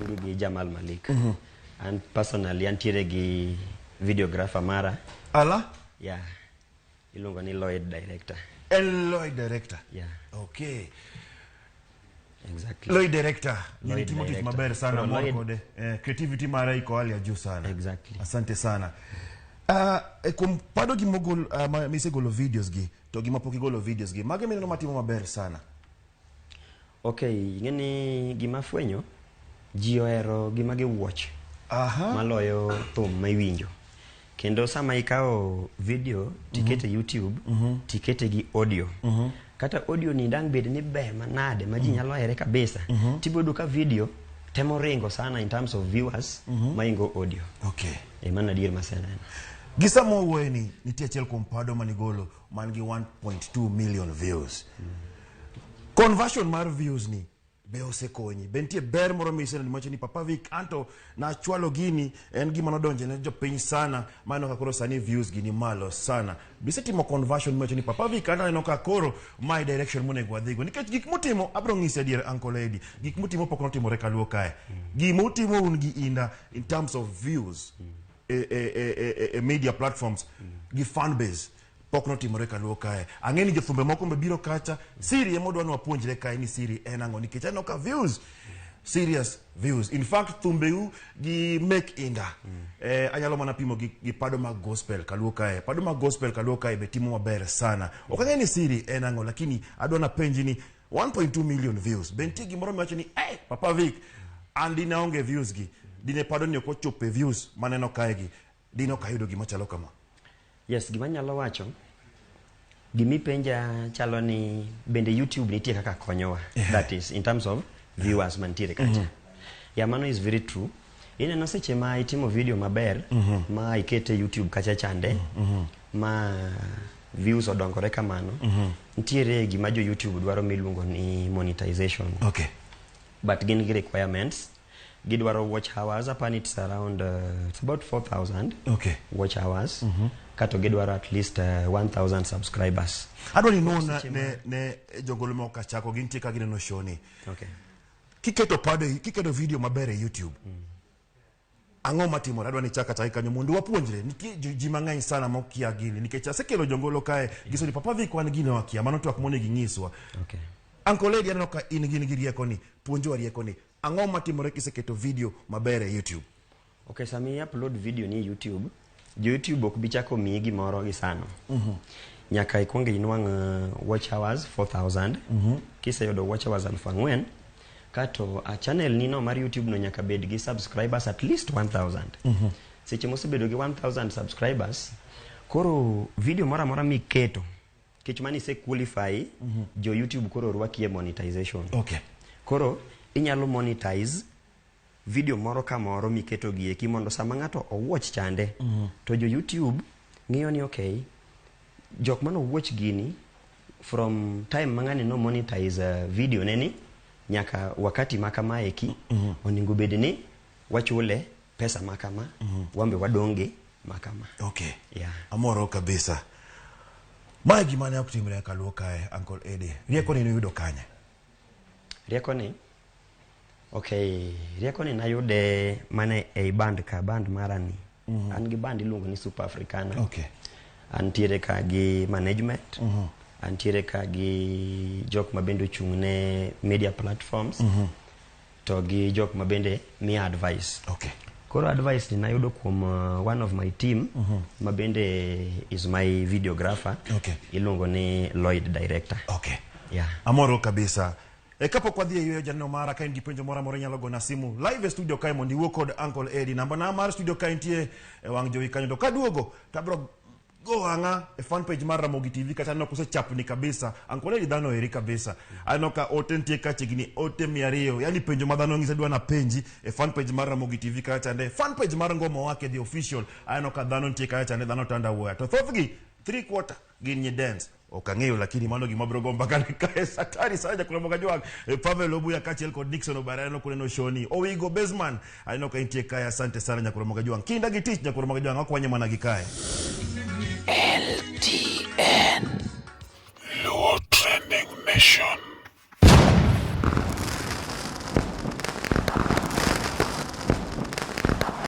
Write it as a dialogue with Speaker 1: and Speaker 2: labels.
Speaker 1: nduru gi Jamal Malik. An personally antiere gi videographer mara.
Speaker 2: Ala?
Speaker 1: Yeah. Iluongo ni Lloyd Director.
Speaker 2: En Lloyd Director.
Speaker 1: Yeah.
Speaker 2: Okay.
Speaker 1: Exactly.
Speaker 2: Lloyd Director. Nyini
Speaker 1: Lloyd
Speaker 2: timo tich
Speaker 1: Director.
Speaker 2: maber sana
Speaker 1: Koro
Speaker 2: mor
Speaker 1: Lloyd-
Speaker 2: kode. Creativity mare iko hali ya juu sana.
Speaker 1: Exactly.
Speaker 2: Asante sana. Kuom pado gimogol misegolo videos gi to gima pok igolo videos gi mage mineno matimo maber sana.
Speaker 1: Okay, ing'eni gima fwenyo ji ohero gima gi watch.
Speaker 2: Aha.
Speaker 1: Maloyo thum ma iwinjo. Kendo sama ikawo video tikete YouTube, tikete gi audio. Kata audio ni dang' bed ni ber manade ma ji nyalo here kabisa. Tibiro yudo ka video temo ringo sana in terms of viewers maingo audio.
Speaker 2: Okay.
Speaker 1: E mano adier maseneno.
Speaker 2: Gi sama wawuoye ni nitie achiel kuom pado manigolo man gi 1.2 million views. Conversion mar views ni be osekonyi? Be nitie ber moro miseneno miwacho ni Papa Vic anto nachwalo gini en gima nodonjo ne jopiny sana maneno ka koro sani views gi ni malo sana. Bisetimo conversion miwacho ni Papa Vic anto aneno ka koro mae direction monego wadhigo nikech gik mutimo abiro ng'isi adier Uncle Eddie gik mutimo pok notimore kaluo kae. Gima utimo un gi Indah in terms of views e media platforms gi fan base pok notimore kaluo kae. Ang'e ni jothumbe moko be biro kacha siri ema odwa ni wapuonjre kae ni siri en ang'o nikech aneno ka views serious views in fact thumbeu gi make Indah anyalo mana pimo gi pado mag gospel kaluo kae. Pado mag gospel kaluo kae be timo maber sana. Ok ang'e ni siri en ang'o lakini adwa napenji ni 1.2 million views be nitie gimoro miwacho ni hey, Papa Vic an dine aonge views gi dine pado ni ok ochopo e views maneno kae gi dine ok ayudo gima chalo kama.
Speaker 1: Yes, gima anyalo wacho, gimipenja chalo ni bende YouTube nitie kaka konyowa. That is in terms of viewers mantiere kacha. Yeah, mano is very true. Ineno seche ma itimo video maber ma ikete YouTube kacha chande ma views odongore kamano, nitiere gima jo YouTube dwaro miluongo ni monetization. But gin gi requirements. Gidwaro watch hours, apani it's around it's about 4000 watch hours. Kato gidwaro at least 1000 subscribers.
Speaker 2: Adwa ni nuona ne jogolo moko kachako gintie ka gineno show ni. Kiketo pado kiketo video maber e YouTube. Ang'o matimore? Adwa ni chaka chaka kanyo mondo wapuonjre. Nitie ji mang'eny sana mokia gini nikech asekelo jongolo kae giso ni Papa Vic wan gini wakia mano twak monego ing'iswa. Uncle Eddie aneno ka in gin gi rieko ni puonjwa rieko ni ang'o matimore kiseketo video maber e YouTube?
Speaker 1: Okay, sama i upload video ni e YouTube, jo YouTube ok bi chako miyi gimoro gi sano. Nyaka ikwong inwang' watch hours 4000. Kiseyudo watch hours 4000, kato a channel ni no mar YouTube no nyaka bed gi subscribers at least 1000. Seche mosebedo gi 1000 subscribers, koro video moro amora miketo, nikech mano ise qualify, jo YouTube koro rwaki e monetization. Koro inyalo monetize video moro ka moro miketo gi eki mondo sama ng'ato owatch chande to jo YouTube ng'iyo ni okay, jok mane owatch gini from time ma ng'ani no monetize video ne ni nyaka wakati ma kama eki onego bed ni wachule pesa ma kama, wambe wadong' gi ma kama. Yeah.
Speaker 2: Amoro kabisa. Mae gima ne ok timre kaluo kae Uncle Eddie. Rieko ni niyudo kanye?
Speaker 1: Rieko ni okay, rieko ni nayude mana ei band ka band mara ni. An gi band iluongo ni Super Africana. Antiere ka gi management. Antiere ka gi jok ma bende ochung' ne media platforms. To gi jok ma bende miya advice. Koro advice ni nayudo kuom one of my team ma bende is my videographer. Iluongo ni Lloyd Director. Yeah.
Speaker 2: Amoro kabisa. Kapok wadhi e yueyo janeno mara, ka in gi penjo moro amora inyalo gona simu live e studio kae mondo iwuo kod Uncle Eddie. Namba na mar studio kae nitie e wang' jowi kanyo. To kaduogo to abiro go ang'a e fan page mar Ramogi TV kata aneno kosechapni kabisa. Uncle Eddie dhano eri kabisa. Aneno ka ote nitie ka chiegni ote 200. Yani penjo ma dhano ng'isa dwa napenji e fan page mar Ramogi TV kacha chande. Fan page mar Ngoma Wake the official. Aneno ka dhano nitie kacha chande, dhano tanda wuoya. To thothgi 3/4 gin nyidens. Ok ang'eyo lakini mano gima biro go mbaka ne kae satari sana jakula moga jwag. Pavel Obuya kaachiel kod Nixon Obare aneno kuneno show ni. Owigo Basman aneno ka intie kae, asante sana nyakula moga jwang. Kinda gi tich nyakula moga jwang, ok wanye mana gi kae.
Speaker 3: LTN Luo Trending Nation.